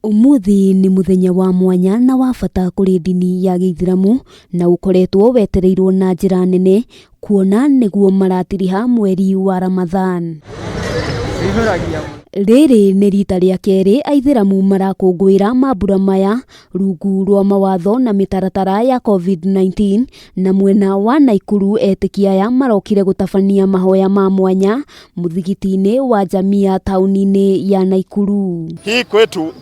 Ũmũthĩ nĩ mũthenya wa mwanya na wa bata kũrĩ ndini ya gĩithĩramu na ũkoretwo wetereirwo na njĩra nene kuona nĩguo maratiriha mweri wa Ramadhan. Rĩrĩ nĩ rita rĩa kerĩ aithĩramu marakũngũĩra mambura maya rungu rwa mawatho na mĩtaratara ya COVID-19 na mwena wa Naikuru etĩkia aya marokire gũtabania mahoya ma mwanya mũthigiti-inĩ wa Jamia taũni-inĩ ya Naikuru. Hii kwetu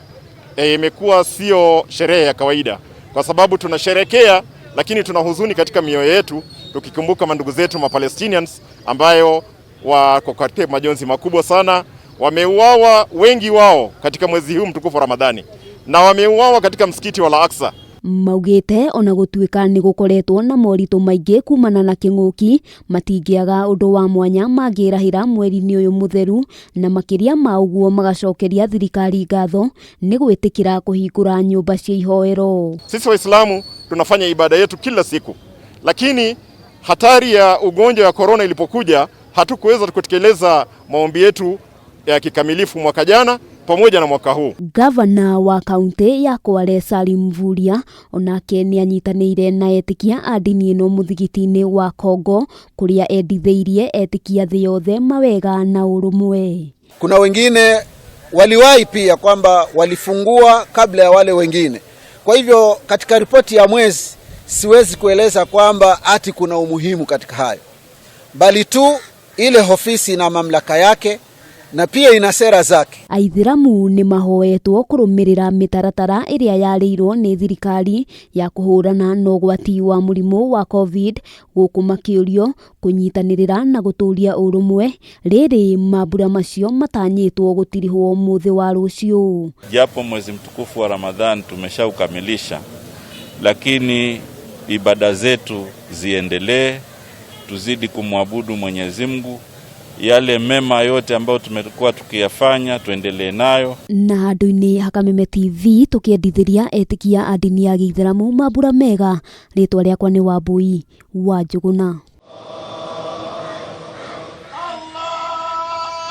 imekuwa sio sherehe ya kawaida kwa sababu tunasherekea, lakini tuna huzuni katika mioyo yetu tukikumbuka mandugu zetu ma Palestinians ambayo wako katika majonzi makubwa sana. Wameuawa wengi wao katika mwezi huu mtukufu wa Ramadhani na wameuawa katika msikiti wa Al-Aqsa. Maugĩte ona gũtuĩka nĩ gũkoretwo na moritũ maingĩ kumana na kĩng'ũki, matingĩaga ũndũ wa mwanya mangĩrahĩra mweri-inĩ ũyũ mũtheru, na makĩria ma ũguo magacokeria thirikari ngatho nĩ gwĩtĩkĩra kũhingũra nyũmba cia ihoero. Sisi Waislamu tunafanya ibada yetu kila siku, lakini hatari ya ugonjwa wa korona ilipokuja hatukuweza kutekeleza maombi yetu ya kikamilifu mwaka jana pamoja na mwaka huu. Gavana wa kaunti ya Kwale Salim Mvurya onake nĩ anyitanĩire na etĩkia a ndini ĩno mũthigiti-inĩ wa Kongo kũrĩa endithĩirie etĩkia thĩ yothe mawega na ũrũmwe. Kuna wengine waliwahi pia kwamba walifungua kabla ya wale wengine. Kwa hivyo katika ripoti ya mwezi siwezi kueleza kwamba ati kuna umuhimu katika hayo, bali tu ile ofisi ina mamlaka yake na pia ina sera zake. Aithĩramu nĩ mahoetwo kũrũmĩrĩra mĩtaratara ĩrĩa yarĩirwo nĩ thirikari ya kũhũrana na ũgwati wa mũrimũ wa COVID, gũkũ makĩũrio kũnyitanĩrĩra na gũtũria ũrũmwe rĩrĩ mambura macio matanyĩtwo gũtirihwo mũthĩ wa rũciũ. Japo mwezi mtukufu wa Ramadhan tumeshaukamilisha, lakini ibada zetu ziendelee, tuzidi kumwabudu Mwenyezi Mungu. Yale mema yote ambayo tumekuwa tukiyafanya tuendelee nayo. Na handũ-inĩ ha Kameme TV tũkĩendithĩria etĩkia a ndini ya gĩithĩramu mambura mega, rĩtwa rĩakwa nĩ Wambui wa Njũgũna.